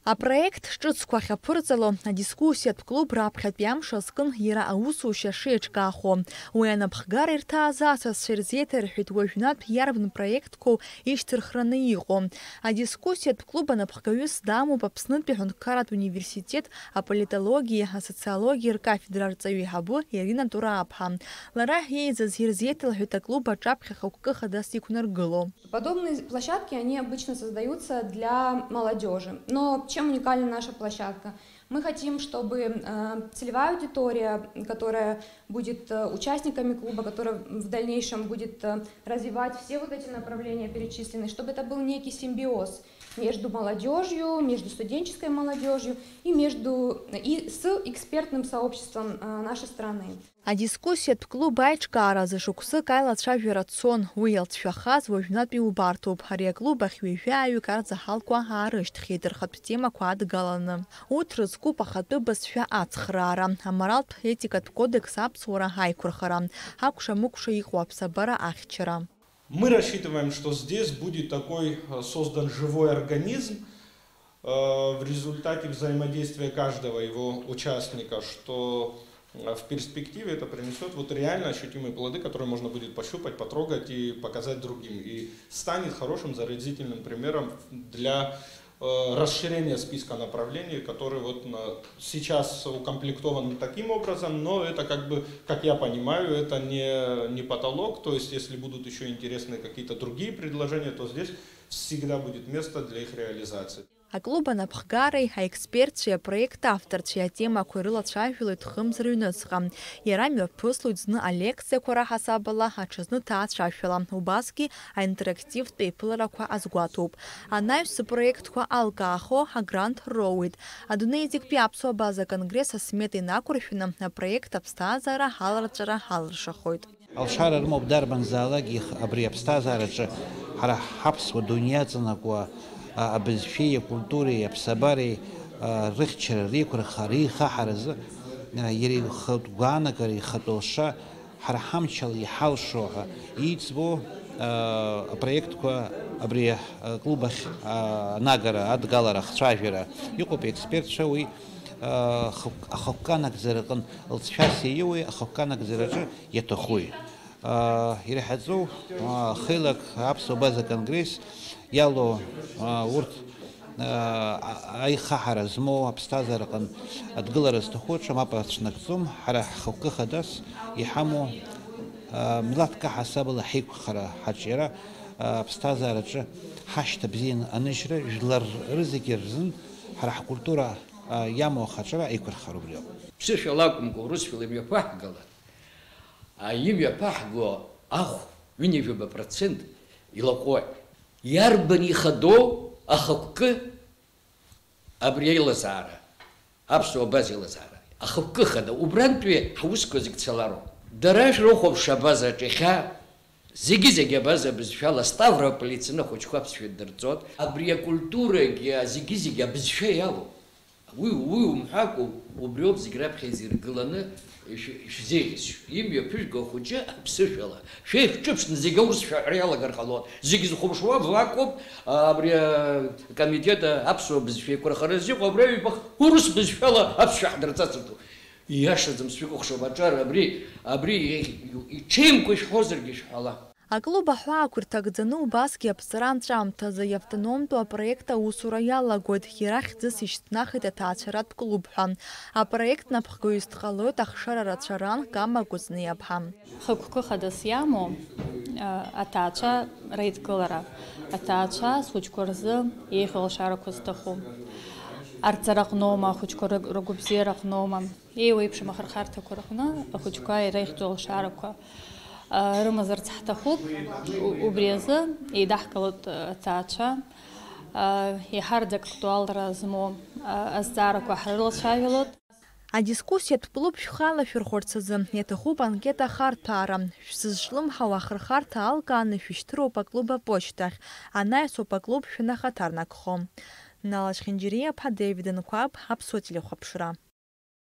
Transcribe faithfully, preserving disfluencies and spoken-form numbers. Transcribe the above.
Апроект ҿыцқәа ахьаԥырҵало, адискуссиатә клуб раԥхьатәи амш азкын иара аусушьа шеиҿкаахо. Уи анапхгара ирҭааз асасцәа ирзеиҭарҳәеит уажәнатә иарбан проектқәоу ишьҭырхраны иҟоу. Адискуссиатә клуб анапхгаҩыс дамоуп Аԥснытәи аҳәынҭқарратә университет аполитологиеи асоциологиеи ркафедра арҵаҩы еиҳабы Ирина Турааԥҳа. Лара еизаз ирзеиҭалҳәеит аклуб аҿаԥхьа ахықәкы хадас иқәнаргыло. Подобные площадки, они обычно создаются для молодёжи. Но чем уникальна наша площадка? Мы хотим, чтобы, э, целевая аудитория, которая будет, э, участниками клуба, которая в дальнейшем будет, э, развивать все вот эти направления перечисленные, чтобы это был некий симбиоз между молодёжью, между студенческой молодёжью и между, и с экспертным сообществом, э, нашей страны. Адискуссиатә клуб аиҿкааразы шықәсык аилацәажәара цон, уи иалҵшәахаз уажәнатәи убарҭоуп. Ари аклуб ахь ҩажәаҩык арзаҳалқәа аарышьҭхьеит, рхатә темақәа адгаланы. Урҭ рызкуп ахатәы бызшәа ацхраара, аморалтә етикатә кодекс аԥсуара аиқәырхара, акәша-мыкәша иҟоу аԥсабара ахьчара. Мы рассчитываем, что здесь будет такой, э, создан живой организм, э, в результате взаимодействия каждого его участника, что, э, в перспективе это принесёт вот реально ощутимые плоды, которые можно будет пощупать, потрогать и показать другим. И станет хорошим заразительным примером для, э, расширения списка направлений, который вот на, сейчас укомплектован таким образом, но это как бы, как я понимаю, это не, не потолок, то есть если будут ещё интересные какие-то другие предложения, то здесь всегда будет место для их реализации. Аклуб анапхгареи аекспертцәеи апроект авторцәеи атемақәа ирылацәажәалоит хымз рыҩныҵҟа. Иара мҩаԥыслоит зны алекциақәа раҳасабала, аҽазны ҭаацәашәала, убасгьы аинтерактивтә еиԥыларақәа азгәаҭоуп. Анаҩс апроектқәа алкаахо агрант роуеит. Адунеи зегьтәи аԥсуа база конгресс асмета инақәыршәаны апроект аԥсҭазаара аларҵәара алыршахоит. Алшара рымоуп дарбанзаалак их-, абри аԥсҭазаараҿы ҳара ҳаԥсуа дунеи иаҵанакуа, а, абызшәеи акультуреи аԥсабареи, а, рыхьчара, реиқәырхара, реихаҳаразы, а, иара ихатә гәаанагара, ихатә лша, ҳара ҳамчала иҳалшо ҳәа иӡбо, а, апроектқәа абри аклуб ахь, а, анагара, адгалара, ахцәажәара. Иҟоуп аекспертцәа уи, а, хықә-, ахықәкы анагӡара аҟын лҵшәас иаиуеи, ахықәкы анагӡараҿы иаҭахуи. Аа, ираҳаӡоу, аа, хеилак аԥсуа база конгресс иалоу, аа, урҭ, аа, а-, аихаҳара змоу аԥсҭазаара аҟынтә адгылара зҭаху аҿы мап ацәнагӡом, ҳара ҳхықәкы хадас иҳамоу, аа, милаҭк аҳасабала ҳаиқәхара, ҳаҿиара, аа, аԥсҭазаараҿы ҳашьҭа бзианы аныжьра, жәлар рызегьы рзын ҳара ҳкультура, аа, иамоу ахаҿра аиқәырхара убриоуп. Ԥсышәала акәымкәа, урысшәала имҩаԥаҳгалан. Имҩаԥаҳго ахә ҩынҩажәаба процент илаҟәуеит. Иарбан ихадоу ахықәкы абри аилазаара, аԥсуа база илазаара? Ахықәкы хада, убрантәи ҳусқәа зегь цалароуп. Дара шәрыхәаԥш абазаҿ иахьа зегьы-зегь абаза бызшәала Ставрополь ицаны ахәыҷқәа аԥсшәа дырҵоит. Абри акультурагьы зегьы-зегь абызшәа иалоуп. Уи, уи умҳәакәа, убриоуп зегь раԥхьа изиргыланы ишә-, ишәзеиӷьасшьо. Имҩаԥыжәго ахәыҷы аԥсышәала. Шәеихҿыԥшны зегь аурысшәа аҳәара иалагар ҟалон. Зегь зхәаԥшуа влакоуп, а, абри, а, акомитет, а, аԥсуа бызшәа еиқәырхаразы иҟоу абри аҩбах урыс бызшәала аԥсшәа ҳдырҵацыртәу. Ииашаӡам, сшәыкәыхшоуп аҿар абри, абри иҽеимкәа ишәҳәозаргьы шәҳәала. Аклуб аҳәаақәа ирҭагӡаны убасгьы аԥҵара анҵәамҭазы иавтономтәу апроект аусура иалагоит, иара хьӡыс ишьҭнахит аҭаацәаратә клуб ҳәа. Апроект напхгаҩыс дҟалоит ахшара рацәа ран Кама Кәыҵниаԥҳа. Хықәкы хадас иамоу, а, аҭаацәа реидкылара, аҭаацәа схәыҷқәа рзы еиӷьу алшарақәа зҭаху, арҵара аҟноума, ахәыҷқәа рыг-, рыгәабзиара аҟноума, еиуеиԥшым ахырхарҭақәа рҟны ахәыҷқәа иреиӷьу алшарақәа, а, рымазарц ҳҭахуп. У-, убри азы еидаҳкылоит, а, аҭаацәа, а, еиҳараӡак актуалра змоу, а, азҵаарақәа ҳрылацәажәалоит. Адискуссиатә клуб шәхала шәырхәарц азы иаҭахуп анкета ахарҭәаара. Шәзызҿлымҳау ахырхарҭа алкааны шәышьҭыроуп аклуб аԥошьҭахь, анаҩсоуп аклуб шәанахаҭарнакхо. Нала Чхинџьириаԥҳа, Даvid Анқәаб, Аԥсуа телехәаԥшра.